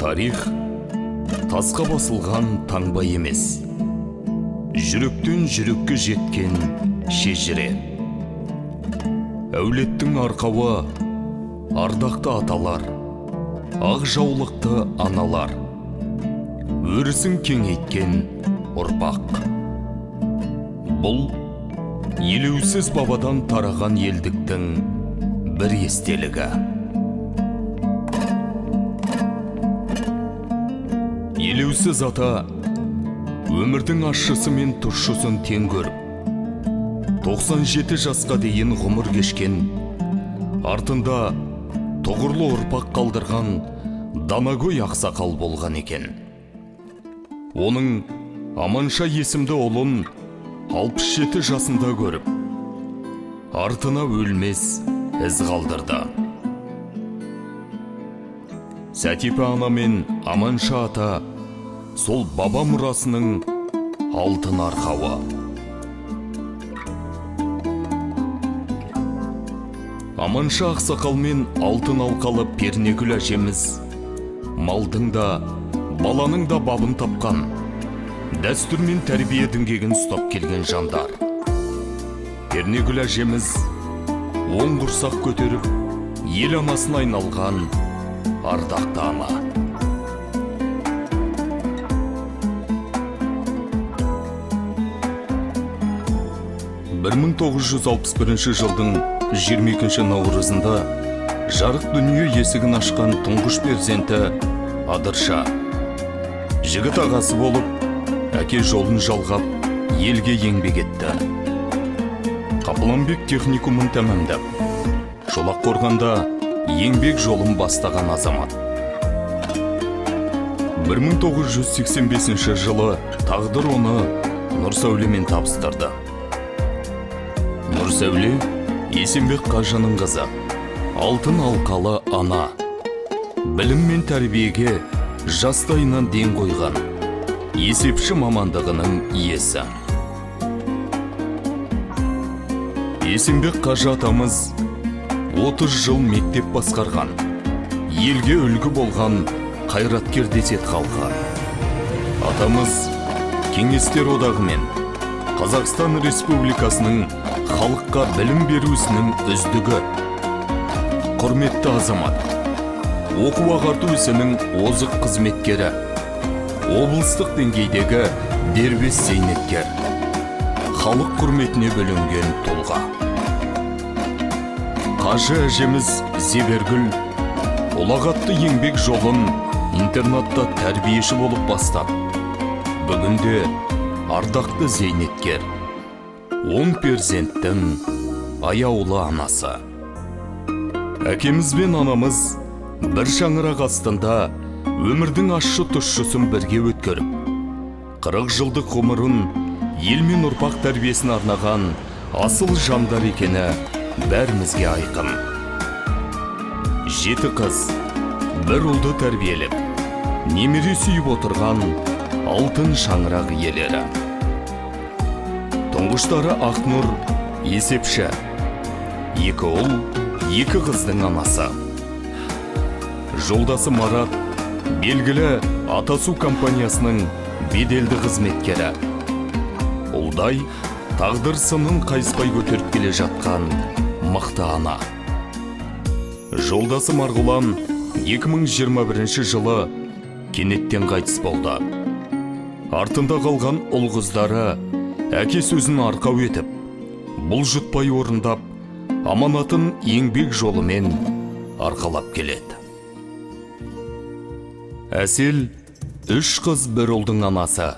Тарих тасқа басылған таңба емес, жүректен жүрекке жеткен шежіре. Әулеттің арқауы ардақты аталар, ақ жаулықты аналар, өрісін кеңейткен ұрпақ. Бұл елеусіз бабадан тараған елдіктің бір естелігі. Елеусіз ата өмірдің ащысы мен тұщысын тең көріп, 97 жасқа дейін ғұмыр кешкен, артында тұғырлы ұрпақ қалдырған данагөй ақсақал болған екен. Оның Аманша есімді ұлын 67 жасында көріп, артына өлмес із қалдырды. Сәтипа ана мен Аманша ата сол баба мұрасының алтын арқауы. Аманша ақсақал мен алтын алқалы Пернегүл әжеміз малдың да, баланың да бабын тапқан, дәстүр мен тәрбие діңгегін ұстап келген жандар. Пернегүл әжеміз оң құрсақ көтеріп, ел анасына айналған ардақты ана. 1961 жылдың 22 наурызында жарық дүние есігін ашқан тұңғыш перзенті Адырша. Жігіт ағасы болып, әке жолын жалғап, елге еңбек етті. Қапыланбек техникумын тәмамдап, Шолаққорғанда еңбек жолын бастаған азамат. 1985 жылы тағдыр оны Нұрсәулемен табыстырды. Нұрсәуле Есенбек қажының қызы, алтын алқалы ана, білім мен тәрбиеге жастайынан ден қойған, есепші мамандығының иесі. Есенбек қажы атамыз 30 жыл мектеп басқарған, елге үлгі болған қайраткер десет халқы. Атамыз Кеңестер Одағы мен Қазақстан Республикасының халыққа білім беру ісінің үздігі, құрметті азамат, оқу ағарту ісінің озық қызметкері, облыстық деңгейдегі дербес зейнеткер, халық құрметіне бөленген тұлға. Қажы әжеміз Зебергүл ұлағатты еңбек жолын интернатта тәрбиеші болып бастап, бүгінде ардақты зейнеткер, 10 перзенттің аяулы анасы. Әкеміз бен анамыз бір шаңырақ астында өмірдің ащы тұщысын бірге өткеріп, 40 жылдық ғұмырын ел мен ұрпақ тәрбиесіне арнаған асыл жандар екені бәрімізге айқын. 7 қыз, бір ұлды тәрбиелеп, немере сүйіп отырған алтын шаңырақ иелері. Тұңғыштары Ақнұр есепші, 2 ұл, 2 қыздың анасы. Жолдасы Марат белгілі Атасу компаниясының беделді қызметкері. Ұлдай тағдыр сынын қайыспай көтеріп келе жатқан мықты ана. Жолдасы Марғұлан 2021 жылы кенеттен қайтыс болды. Артында қалған ұл қыздары әке сөзін арқау етіп, бұлжытпай орындап, аманатын еңбек жолымен арқалап келеді. Әсел 3 қыз бір ұлдың анасы.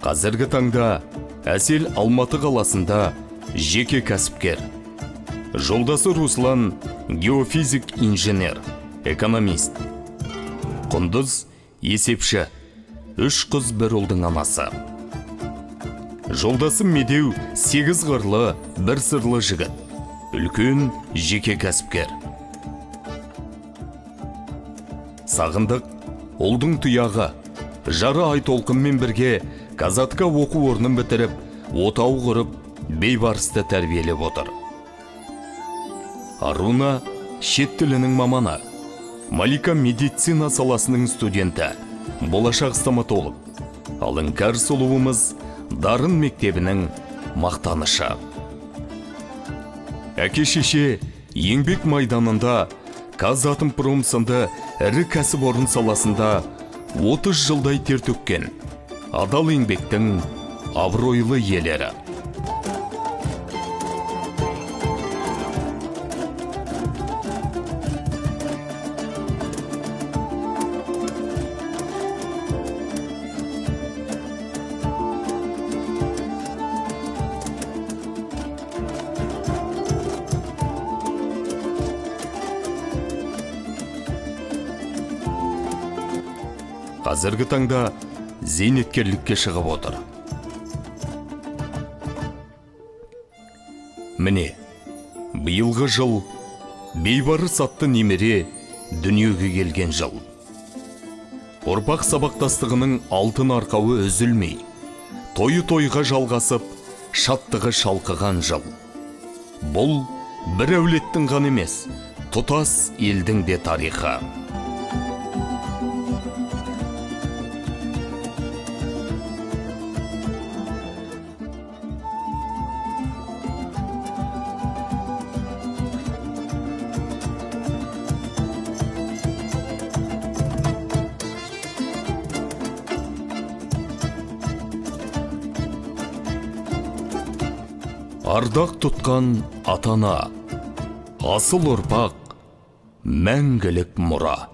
Қазіргі таңда Әсел Алматы қаласында жеке кәсіпкер. Жолдасы Руслан геофизик инженер, экономист. Құндыз есепші, 3 қыз бір ұлдың анасы. Жолдасы Медеу 8 қырлы, бір сырлы жігіт, үлкен жеке кәсіпкер. Сағындық ұлдың тұяғы, жары Айтолқынмен бірге Казатка оқу орнын бітіріп, отау құрып, бейбарысты тәрбиелеп отыр. Аруна шет тілінің маманы, Малика медицина саласының студенті, болашақ стоматолог. Ал Іңкәр сұлуымыз Дарын мектебінің мақтанышы. Әке шеше еңбек майданында Казатомпром сынды ірі кәсіпорын саласында 30 жылдай тер төккен адал еңбектің абыройлы иелері. Қазіргі таңда зейнеткерлікке шығып отыр. Міне, биылғы жыл Бейбарыс атты немере дүниеге келген жыл. Ұрпақ сабақтастығының алтын арқауы үзілмей, тойы тойға жалғасып, шаттығы шалқыған жыл. Бұл бір әулеттің ғана емес, тұтас елдің де тарихы. Ардақ тұтқан ата-ана, асыл ұрпақ, мәңгілік мұра.